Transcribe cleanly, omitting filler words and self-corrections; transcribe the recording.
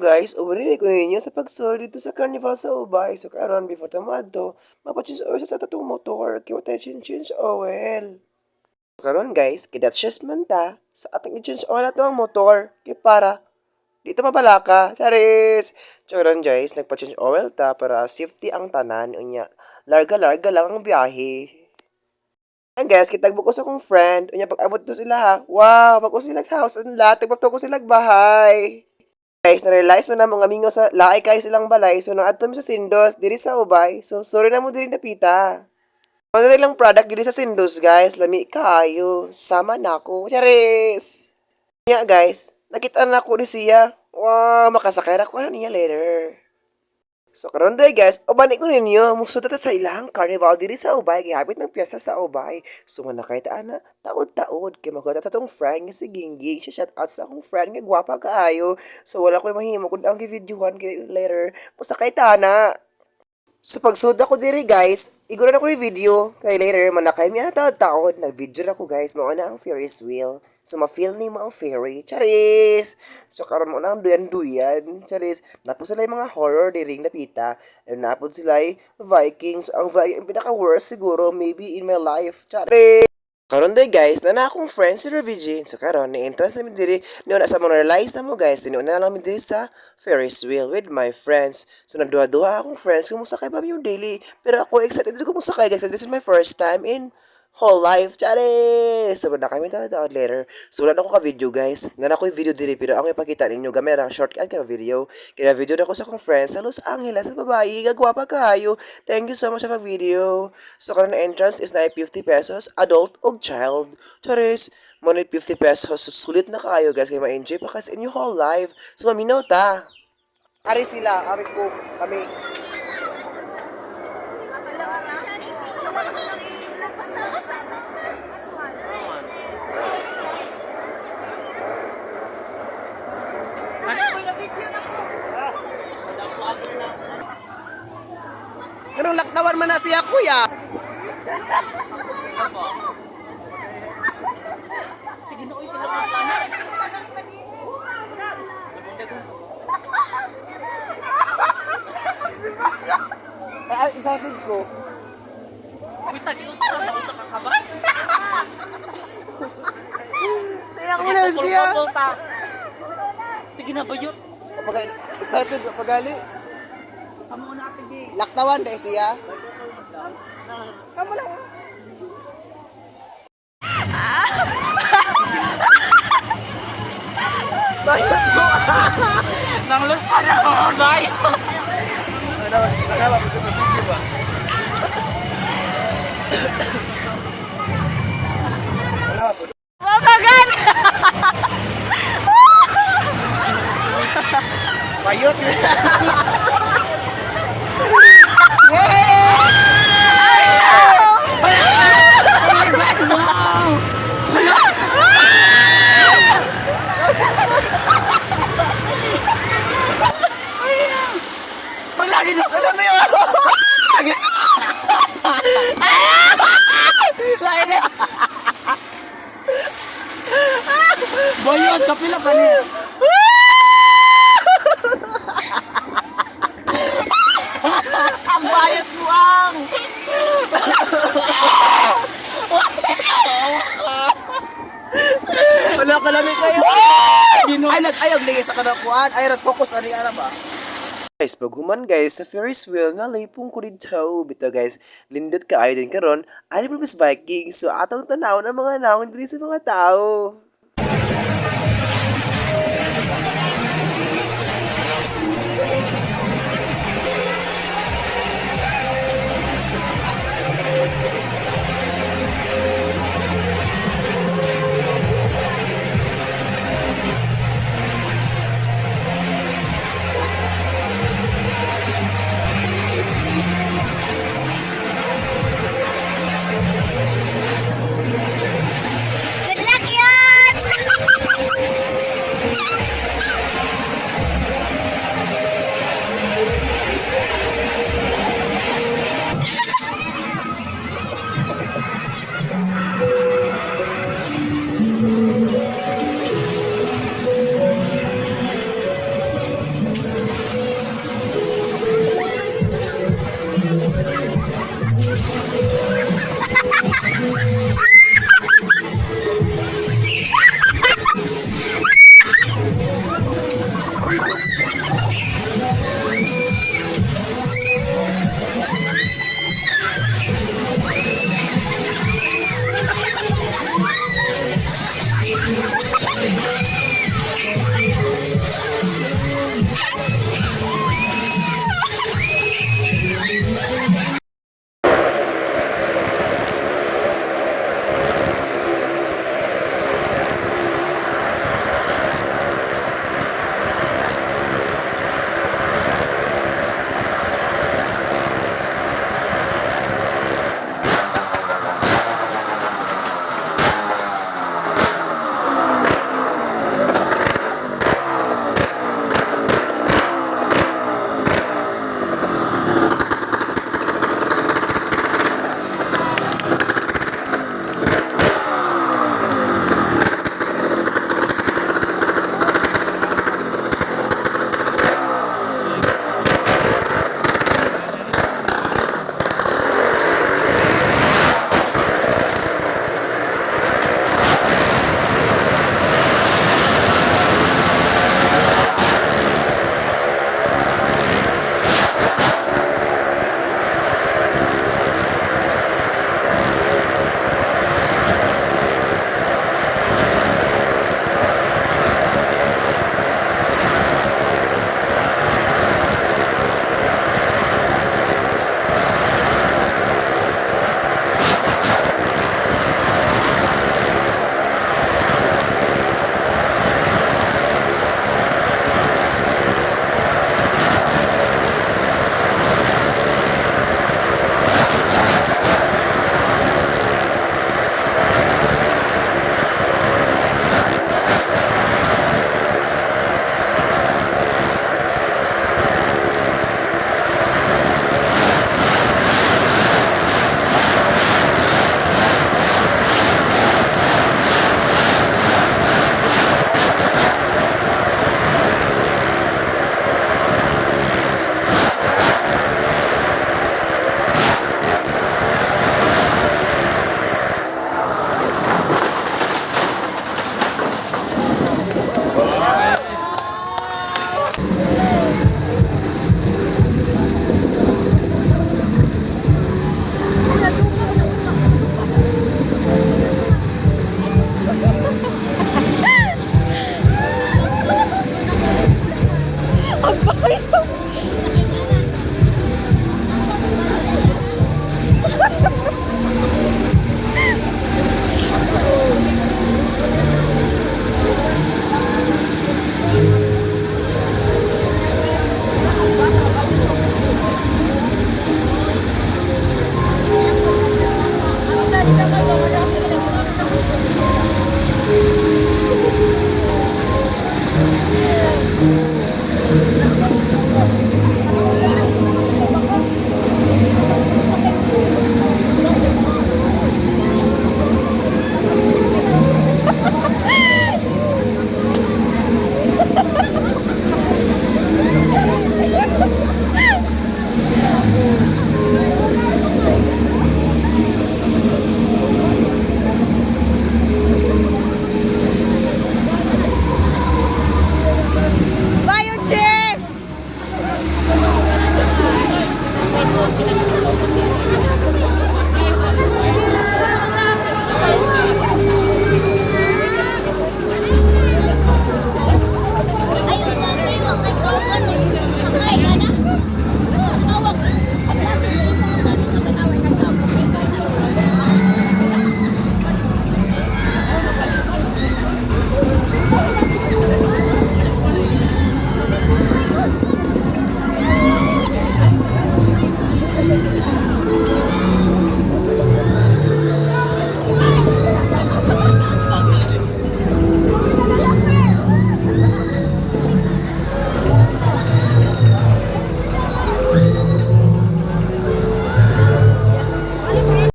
Guys, ubani ko ninyo sa pagsuri dito sa Carnival sa Ubay. So karon, before ta moadto, mapa-change oil sa atong motor kay wa tay change oil. Karon guys, kay Dutchess man ta sa atong i-change oil ato ang motor kay para dito mabalaka. Charis! So karon guys, nagpa-change oil ta para safety ang tanan, unya larga-larga lang ang biyahe. Ayan guys, kitagbo ko sa akong friend. Unya pag abot to sila ha. Wow, bag-o sila house and lot. Tagpapto ko sila bahay. Guys, na-realize mo na mga mingo sa laay kayo silang balay. So, naadto mi sa Sindos, diri sa Ubay. So, sorry na mo diri napita. Ano na lang product diri sa Sindos, guys. Lami kayo. Sama na ako. Charis! Nya, guys, nakita na ako ni siya. Wow, makasakay ra ko ano niya later. So karon day guys, uban ko ninyo, musud ta sa ilang carnival diri sa Ubay, kay hapit ng piyesta sa Ubay. So manakay ta ana, taod-taod kay magkita ta tong friend nga si Gingging. Siya, shout out sa akong friend nga gwapa kaayo. So wala koy mahimo kun ang gi-videohan kay later mosakay ta ana. So pagsud ako diri guys, iguro na ko ni video kay later manakay mi ana taod-taod. Nag-video ra ko guys, mao na ang Ferris wheel. So ma-feel nimo ang ferry. Charis! So karon mo na ang duyan-duyan. Charis! Napod sila yung mga horror diri napita. And napod sila ay Vikings. Ang Viking ang pinaka-worst siguro maybe in my life. Charis! Karon day guys, na na akong friend si Ruby Jean. So karon ni entrance namin diri, niuna sa mo realize na mo guys, niuna na lang mi diri sa Ferris wheel with my friends. So nagduha-duha akong friends kung mosakay ba mi yung daily. Pero ako, excited ko mosakay guys. This is my first time in whole life. Charis! So na kami taon later. So wala na ako ka-video guys. Na ako yung video diri pero ako ipakita ninyo gamay ra shortcut ka video. Kaya video na ko sa akong friends sa Los Angeles sa babae. Gagwapa kayo. Thank you so much sa video. So karon entrance is 50 pesos adult og child. Charis! Mo 50 pesos. So, sulit na kayo guys kay ma-enjoy pa kasi in your whole life. So maminaw ta. Ari sila, ari ko, kami. Ganun laktawan man na siya, kuya. Ay, excited ko. Uy, tag-ius ka sa usa ka kaba. Tingnan ko na siya. Sige na, bayot. Pag excited pagali. Amo na ate Gay. Laktawan dahil siya. Kamo lang. Bayot mo. Nanglos ka na, oh, bayot. Ano ano ba video ba? Wakagan! Bayot. Palagi na. Alam mo yun? Lagi na. Bayot, kapila pa niya. Ang bayot mo ang. Wala ka lang kayo. Ay, lag ayaw lagi sa kanakuan. Ay, rat focus ani ara ba? Guys, pag human guys, sa Ferris wheel na lipong ko dito. Bito guys, lindot ka ayo din karon. Ani Miss Viking. So atong tanaw ng mga naon diri sa mga tao. Good luck yan! Bakit?